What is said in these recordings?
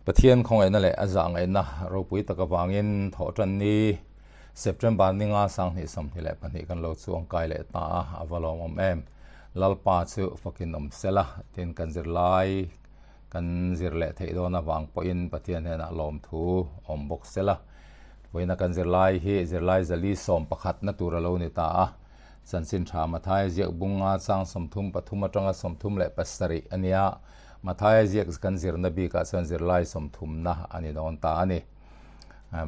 Pathian khawngaihna leh a zahngaihna ropui tak avangin Thawhtanni September ninga 2022 kan lo chuangkai leh ta a, a va lawmawm em. Lalpa chu fakin awm sela, tin kan zirlai kan zir leh theih dawn avang pawhin Pathian hnenah lawmthu awm bawk sela. Vawiina kan zirlai hi zirlai zali sawm pakhatna tur a lo ni ta a, Chanchin tha Mathaia ziak bunga chang 33 atanga 37 a nia. Mathaia ziak kan zirna bikah chuan zirlai sawmthumna a ni dawn ta a ni.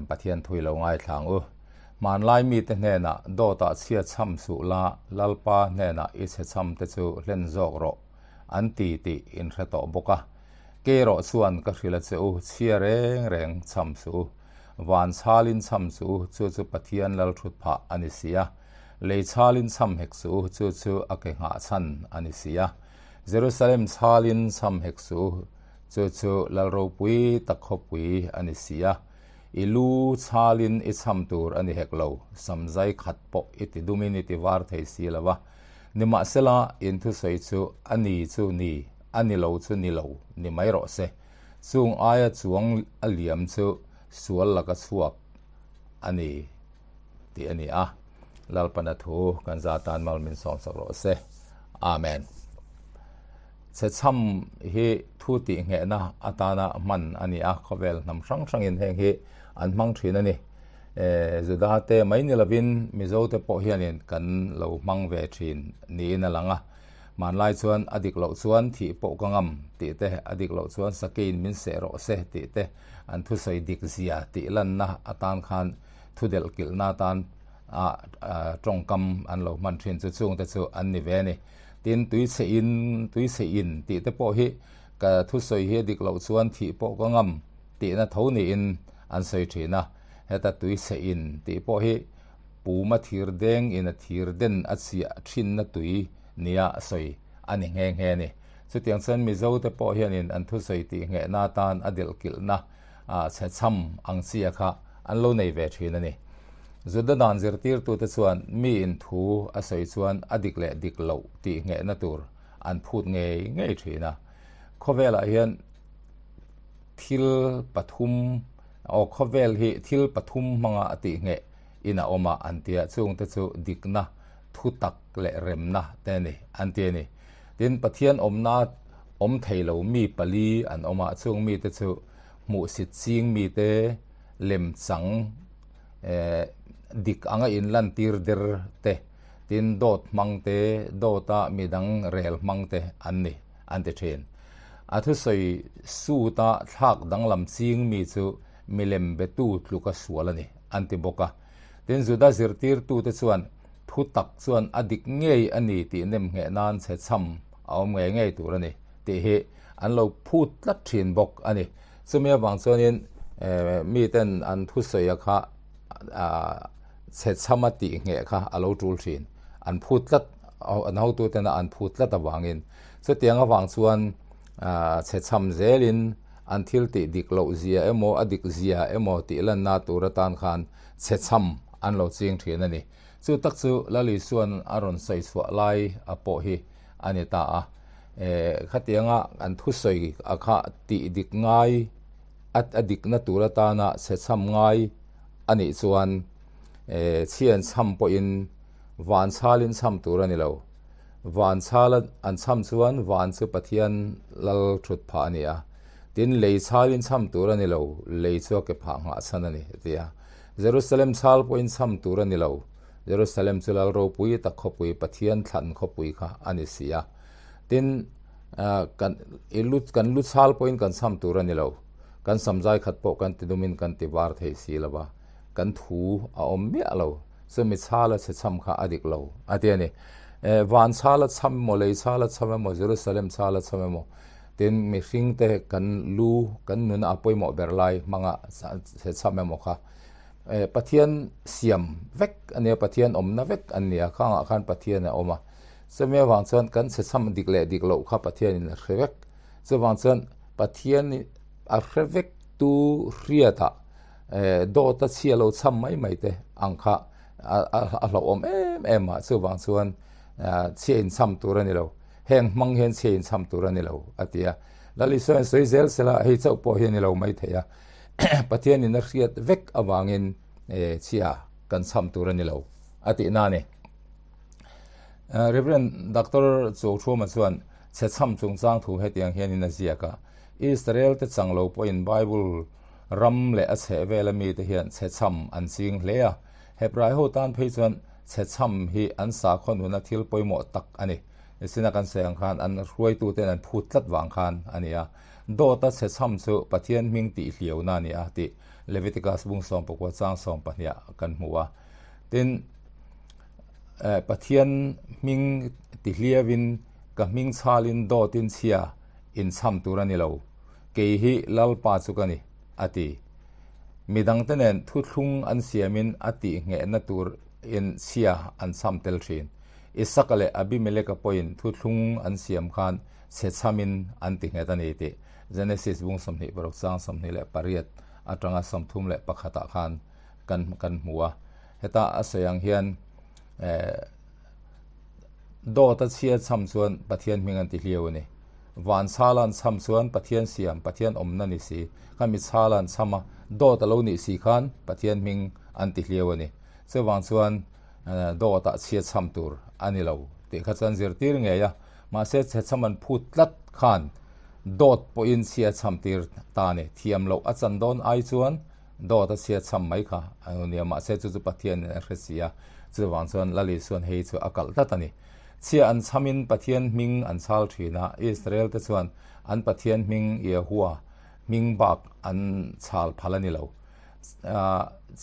Pathian thui lo ngaithla ang u. Hmanlai mite hnenah dawtah chhia chham suh la, Lalpa hnenah i chhe chham te chu hlen zawk rawh an ti tih in hre tawh bawk a. Kei erawh chuan ka hrilh a che u, chhia reng reng chham suh u. Van chhalin chham suh u, chu chu Pathian lal thut phah a ni si a. Lei chhalin chham hek suh u, chu chu a ke nghah chhan a ni si a. Jerusalem chhalin chham hek suh u, chu chu lal ropui tak khawpui a ni si a. I lu chhalin i chham tur a ni hek lo, samzai khat pawh i ti dumin i ti var thei si lo va. Nimahsela, in thusawi chu a ni chu ni, a ni lo chu ni lo ni mai rawh se. Chung aia chuang a liam chu sual laka chhuak a ni tih a ni a. Lalpana thu kan za tan mal min sawmsak rawh se. Amen. Chhechham hi thu tih nghehna atana hman a ni a, khawvel hnam hrang hrangin heng hi an hmang thin a ni. Juda te mai ni lovin Mizo te pawh hianin kan lo hmang ve thin niin a lang a. Hmanlai chuan a dik loh chuan thih pawh ka ngam tih te, a dik loh chuan sakeiin min seh rawh se tih te an thusawi dik zia tih lanna atan khan thu delh kilhna atan a tawngkam an lo hman thin chu chungte chu an ni ve a ni. Tin, tuichhe in, tuichhe in tih te pawh hi ka thusawi hi a dik loh chuan thih pawh ka ngam tihna tho niin an sawi thin a. Heta tuichhe in tih pawh hi puma thir deng in a thir den a chiah thinna tui nia sawi a ni nghe nghe a ni. Chutiang chuan Mizo te pawh hianin an thusawi tih nghehna atan a delh kilhna chhe chham ang chia kha an lo nei ve thin a ni. Juda dan zirtirtute chuan mi in thu a sawi chuan a dik leh dik loh tih nghehna tur an phut ngei ngei thin a. Khawvelah hian thil pathum aw khawvel hi thil pathum hmanga a tih ngheh in a awm a an ti a, chungte chu dikna, thu tak leh remna te a ni an ti a ni. Tin, Pathian awmna awm thei lo mi pali an awm a, chung mite chu hmuhsit ching mite, lemchang dik anga inlantir der te, tin dawt hmang te, dawta midang rel hmang te an ni an ti thin. A thusawi suta thlak danglam ching mi chu milem betu tluka sual a ni an ti bawk a. Tin, Juda zirtirtute chuan thu tak chuan a dik ngei a ni tih nem ngheh nan chhe chham a awm ngei ngei tur a ni tih hi an lo phut tlat thin bawk a ni. Chumi avang chuanin miten an thusawi kha chhe chhama tih ngheh kha a lo tul thin. An phut tlat, an hotutena an phut tlat avangin. Chutiang avang chuan chhe chham zelin an thil tih dik loh zia emaw a dik zia emaw tih lanna tur atan khan chhe chham an lo ching thin a ni. Chu tak chu Lal Isua'n a rawn sawi chhuah lai a pawh hi a ni ta a. Khatianga an thusawi a kha tih dik ngai a dikna tur atana chhe chham ngai a nih chuan chhian chham pawhin van chhalin chham tur a ni lo. Van chhal an chham chuan van chu Pathian lal thut phah a ni a. Tin, lei chhalin chham tur a ni lo, lei chu a ke phah nghah chhan a ni, a ti a. Jerusalem chhal pawhin chham tur a ni lo, Jerusalem chu lal ropui tak khawpui, Pathian thlan khawpui kha a ni si a. Tin, kan i lu kan lu chhal pawhin kan chham tur a ni lo, kan samzai khat pawh kan ti dumin kan ti var thei si lo va, kan thu a awm miah lo. Chumi chhala chhe chham kha a dik lo, a ti a ni. Van chhala chham emaw, lei chhala chham emaw, Jerusalem chhala chham emaw, tin mihringte kan lu, kan nuna a pawimawh ber lai hmanga chhe chham emaw kha Pathian siam vek a nia, Pathian awmna vek an nia, khangah khan Pathian a awm a. Chumi avang chuan kan chhe chham dik leh dik loh kha Pathianin a hre vek. Chuvang chuan Pathian a hre vek tu hriatah dawt a chhia lo chham mai mai te ang kha a hlauhawm em em a, chuvang chuan chhia inchham tur a ni lo, heng hmang hian chhia inchham tur a ni lo a ti a. Lal Isua in sawi zel sela hei chauh pawh hi a ni lo mai thei a, Pathianin a hriat vek avangin chhia kan chham tur a ni lo a tihna a ni. Rev. Doctor Chothuama chuan chhechham chungchang thu hetiang hianin a ziak a, Israel te chang lo pawhin Bible ram leh a chhehvela mite hian chhechham an ching hle a, Hebrai ho tan phei chuan chhechham hi an sakhaw nuna thil pawimawh tak a ni. Nisina kan sawi ang khan an hruaituten an phut tlat vang khan a ni a. Dawta chhechham chu Pathian hming tihhliauna a ni a tih Leviticus bung 19 chang 12 ah kan hmu a. Tin, Pathian hming tihliauin ka hming chhalin dawtin chhia inchham tur a ni lo. Kei hi Lalpa chu ka ni, a ti. Midangte nen thuthlung an siamin a tihnghehna tur in chhia an chham tel thin. Isaka leh Abimeleka pawhin thuthlung an siam khan chhe chhamin an ti nghet a ni tih Genesis bung 26 chang 28 atanga 31 ah khan kan kan hmu a. Heta a sawi ang hian eh dawt a chhia chham chuan Pathian hming an ti hliau a ni. Van chhala an chham chuan Pathian siam, Pathian awmna ni si. Kha mi chhala an chham a, dawt a lo nih si khan Pathian hming an ti hliau a ni. Chuvang chuan dawt ah chhia chham tur a ni lo tih kha chuan zirtir ngei a, mahse chhe chham an phut tlat khan dawt pawhin chhia chham tir ta a ni. Thiam loh a chan dawn ai chuan dawt a chhia chham mai kha a lo nia, mahse chu chu Pathianin a hre si a, chuvang chuan Lal Isuan hei chu a kalh tlat a ni. Chhia an chhamin Pathian hming an chhal thin a, Israel te chuan an Pathian hming Yehua hming bak an chhal phal a ni lo.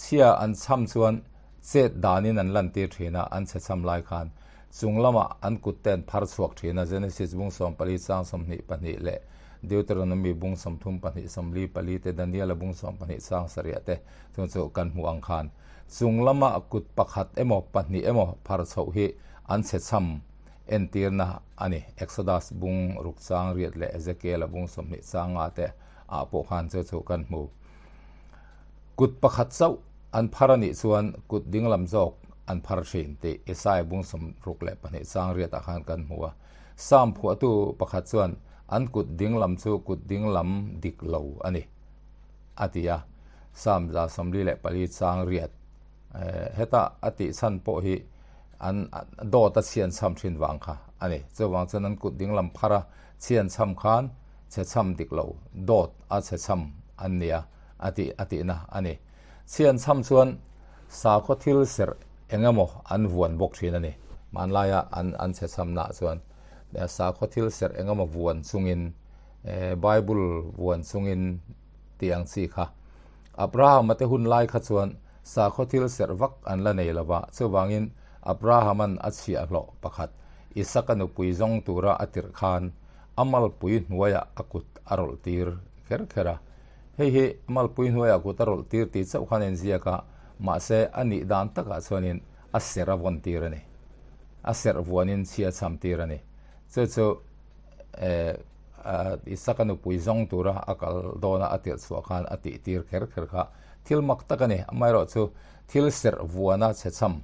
Chhia an chham chuan chet danin an lantir thin a, an chhe chham lai khan chung lamah an kut te an phar chhuak thin a, Genesis bung 14 chang 22 leh Deuteronomy bung 32 44 te, Daniela bung 12 chang 7 te chung chu kan hmuh ang khan chung lama kut pakhat emaw pahnih emaw phar chhoh hi an chhe chham entirna a ni. Exodus bung ruk chang riat leh Ezekiela bung 20 chang nga te ah pawh khan chu chu kan hmu. Kut pakhat chauh an phar a nih chuan kut dinglam zawk an phar thin tih Isaiah bung 62 chang riatah khan kan hmu a. Psalm phuahtu pakhat chuan an kut dinglam chu kut dinglam dik lo a ni a ti a. Psalm 144 chang riat heta a tih chhan pawh hi an dawt a chhian chham thin vang kha a ni. Chuvang chuan an kut dinglam phar a chhian chham khan chhe chham dik lo dawt a chhe chham an nia a tih a tihna a ni. Chhian chham chuan sakhaw thil serh eng emaw an vuan bawk thin a ni. Hmanlaia an an chhe chhamnaah chuan sakhaw thil serh eng emaw vuan chungin Bible vuan chungin tih ang chi kha. Abraham-a te hun lai kha chuan sakhaw thil serh vak an la nei lo va, chuvangin Abraham-a'n a chhiahhlawh pakhat Isaka nupui zawng tura a tirh khan a malpui hnuaiah a kut a rawlh tir kher kher a. Hei hi malpui hnuaiah kut a rawlh tir tih chauh khan a inziak a, mahse a nih dan takah chuanin a serh a vawn tir a ni. A serh vuanin chhia chham tir a ni. Chu chu eh Isaka nupui zawng tura a kal dawna a tirh chhuah khan a tih tir kher kher kha thil mak tak a ni. Amaherawh chu thil serh vuana chhe chham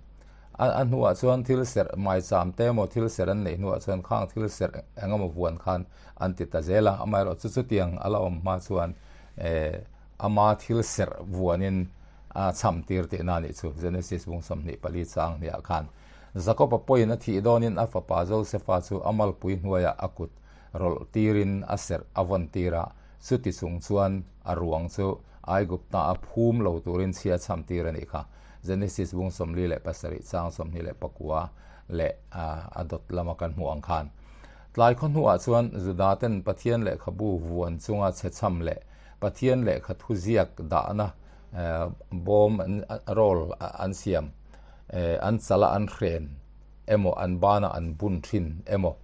A hnuah chuan thil serh maicham te emaw thil serh an neih hnuah chuan khang thil serh eng emaw vuan khan an ti ta zel a, amaherawh chu chutiang a la awm hma chuan eh ama thil serh vuanin a chham tir tihna a nih chu Genesis bung 24 chang hniah khan. Jakob-a pawhin a thih dawnin a fapa Josefa chu a malpui hnuaiah a kut rawlh tirin a serh a vawn tir a, chuti chung chuan a ruang chu Aigupta a phum lo turin chhia chham tir a nih kha. Genesis bung 47 chang 29 leh a dawt lama kan hmuh ang khan. Tlai khaw hnuah chuan Juda ten Pathian lehkhabu vuan chunga chhe chham leh Pathian lehkha thu ziak dahna bawm roll an siam an chala an hren emaw an bana an bun thin emaw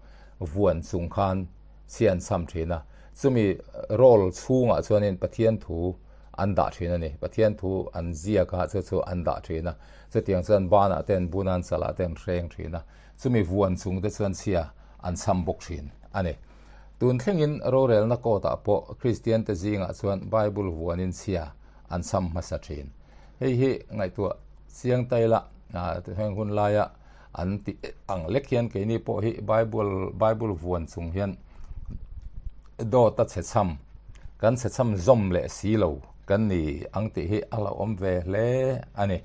vuan chung khan chhia an chham thin a. Chumi roll chhungah chuanin Pathian thu an dah thin a ni. Pathian thu an ziak a, chu chu an dah thin a. Chutiang chuan banah te an bun a, an chalah te an hreng thin a. Chumi vuan chung te chuan chhia an chham bawk thin a ni. Tun thlengin rorelna court ah pawh Kristian te zingah chuan Bible vuanin chhia an chham hmasa thin. Hei hi ngaihtuah chiang ta ila, heng hun laia an tih ang lek hian keini pawh hi Bible Bible vuan chung hian. Dawt a chhechham, kan chhechham zawm leh si lo kan ni ang tih hi a hlauhawm ve hle a ni.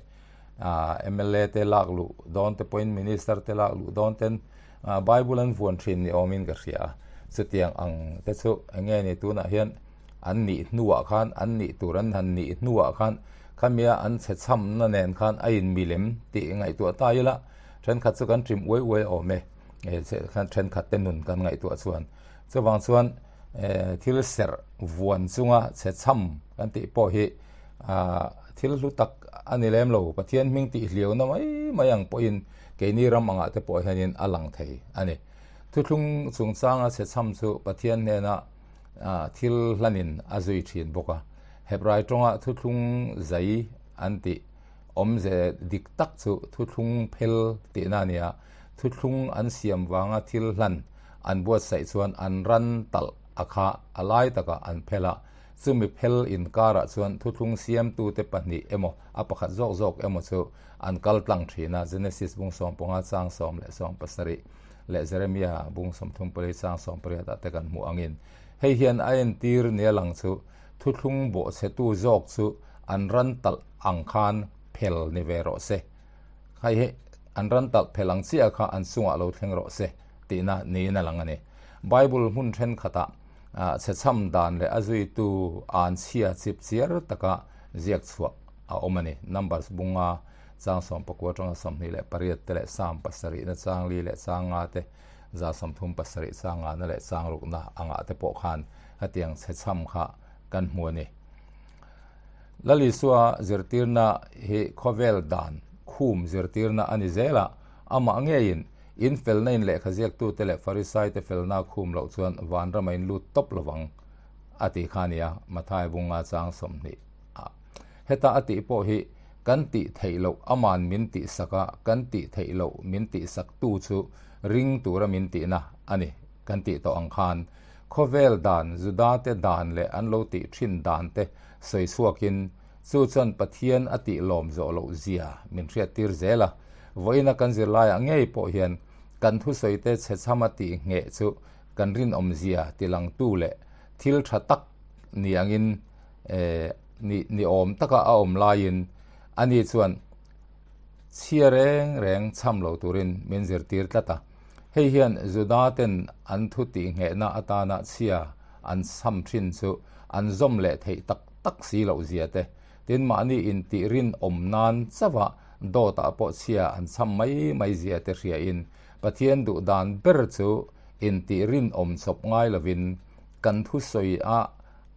Mla te lak luh dawn te pawhin Minister te lak luh dawn ten Bible an vuan thin ni awmin ka hria a, chutiang ang te chu eng nge ni tunah hian an nih hnuah khan an nih tur an han nih hnuah khan khamia an chhechhamna nen khan a inmilem tih ngaihtuah ta ila thenkhat chu kan ṭim uai uai awm e, thenkhat te nun kan ngaihtuah chuan. Chuvang chuan thil serh vuan chunga chhechham kan tih pawh hi thil hlu tak a ni lem lo. Pathian hming tih hliauna mai mai ang pawhin keini ram angah te pawh hianin a lang thei a ni. Thuthlung chungchanga chhechham chu Pathian hnena thil hlanin a zui thin bawk a. Hebrai tawnga thuthlung zai an tih awmze dik tak chu thuthlung phel tihna a ni a. Thuthlung an siam vanga thil hlan An buatsaih chuan an ran talh a kha a lai takah an phel a, chumi phel inkarah chuan thuthlung siamtute pahnih emaw a pakhat zawk zawk emaw chu an kal tlang thin a, Genesis bung 15 chang 10 leh 17 leh Jeremia bung 34 chang 18 ah te kan hmuh angin. Hei hian a entir nia lang chu thuthlung bawhchhetu zawk chu an ran talh ang khan phel ni ve rawh se. Hei hi an ran talh phel ang chiah kha an chungah lo thleng rawh se. tihna niin a lang a ni. Bible hmun thenkhatah chhechham dan leh a zuitu an chhia chip chiar taka ziak chhuah a awm a ni. Numbers bunga chang 19 atanga 28 te leh Psalm pasarihna chang li leh chang nga te, 37 chang ngana leh chang rukna angah te pawh khan hetiang chhechham kha kan hmu a ni. Lal Isua zirtirna hi khawvel dan khum zirtirna a ni zel a, amah ngeiin In felna in lehkha ziaktute leh Farisaite felna khum loh chuan vanram a in lut tawp lovang, a tih kha a ni a, Mathai bunga chang 20 ah. Heta a tih pawh hi kan tih theih loh aman min tih sak a, kan tih theih loh min tih sak tu chu ring tura min tihna a ni kan tih tawh ang khan khawvel dan Judate dan leh an lo tih thin dan te sawi chhuakin Chu chuan Pathian a tih lawm zawh loh zia min hriattir zel a, vawiina kan zirlaiah ngei pawh hian kan thusawite chhechhama tih ngheh chu kan rinawm zia tilangtu leh thil tha tak ni angin ni ni awm taka a awm laiin ani chuan chhia reng reng chham lo turin min zirtir tlat a. Hei hian Juda ten an thu tih nghehna atana chhia an chham thin chu an zawm leh theih tak tak si loh zia te, tin mahni intih rinawm nan chauha dawtah pawh chhia an chham mai mai zia te hriain Pathian duh dan ber chu intih rinawm chawp ngai lovin kan thusawi a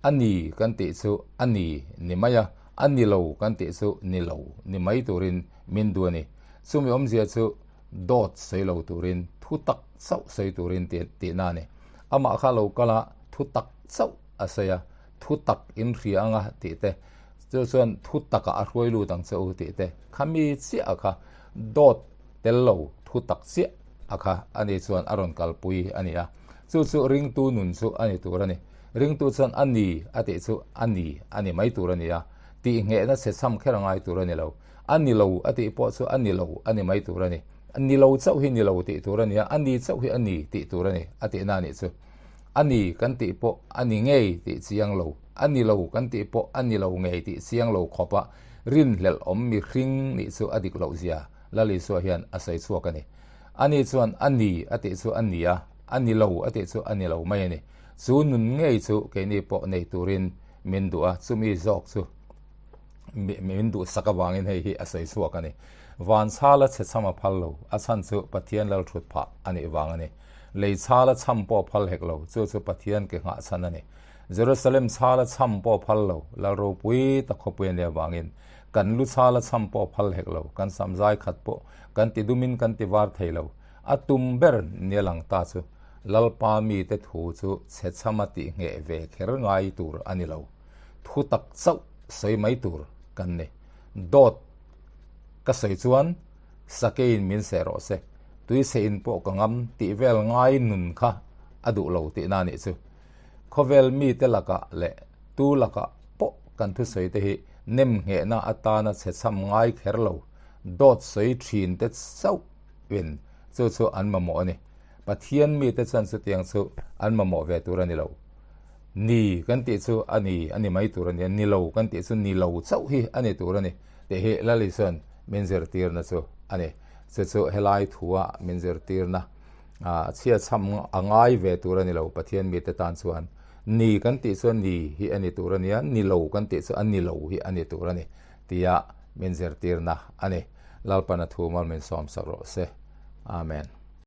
a ni kan tih chu a ni ni mai a, a ni lo kan tih chu ni lo ni mai turin min duh a ni. Chumi awmzia chu dawt sawi lo turin thu tak chauh sawi turin tihna a ni. Amah kha lo kal a thu tak chauh a sawi a. Thu tak in hria anga tih te, chu chuan thu takah a hruai lut ang che u tih te, khami chiah kha dawt tel lo thu tak chiah a kha a ni chuan a rawn kalpui a ni a. Chu chu ringtu nun chu a ni tur a ni. Ringtu chuan a ni a tih chu a ni a ni mai tur a ni a, tih nghehna chhe chham kher a ngai tur a ni lo. A ni lo a tih pawh chu a ni lo a ni mai tur a ni. Ni lo chauh hi ni lo tih tur a ni a, a ni chauh hi a ni tih tur a ni a tihna a nih chu. A ni kan tih pawh a ni ngei tih chiang lo, a ni lo kan tih pawh a ni lo ngei tih chiang lo khawpa rinhlelh awm mihring nih chu a dik loh zia Lal Isua hian a sawi chhuak a ni. A ni chuan a ni a tih chu a ni a, a ni lo a tih chu a ni lo mai a ni. Chu nun ngei chu keini pawh nei turin min duh a, chumi zawk chu min duhsak avangin hei hi a sawi chhuak a ni. Van chhala chhe chham a phal lo, a chhan chu Pathian lal thut phah a nih vang a ni. Lei chhala chham pawh phal hek lo, chu chu Pathian ke nghah chhan a ni. Jerusalem chhala chham pawh phal lo, lal ropui tak khawpui a nih avangin kan lu chhala chham pawh phal hek lo, kan sam zai khat pawh kan ti dumin kan ti var thei lo. A tum ber nia lang ta chu Lalpa mite thu chu chhe chhama tih ngheh ve kher ngai tur a ni lo. Thu tak chauh sawi mai tur kan ni. Dawt ka sawi chuan sakeiin min seh rawh se, tuiseiin pawh ka ngam tih vel ngai nun kha a duh lo tihna a nih chu. Khawvel mite lakah leh tu lakah pawh kan thusawi te hi nem nghehna atana chhe chham ngai kher lo, dawt sawi thin te chauhin chu chu an mamawh a ni. Pathian mite chuan chutiang chu an mamawh ve tur a ni lo. Ni kan tih chu a ni a ni mai tur a ni a, ni lo kan tih chu ni lo chauh hi a ni tur a ni tih hi Lal Isua'n min zirtirna chu a ni. Chu chu helai thua min zirtirna chhia chham a ngai ve tur a ni lo Pathian mite tan chuan. Ni kan tih chu ni hi a ni tur a ni a, ni lo kan tih chu a ni lo hi a ni tur a ni tia min zirtirna a ni. Lalpan a thu mal min sawmsak rawh se. Amen.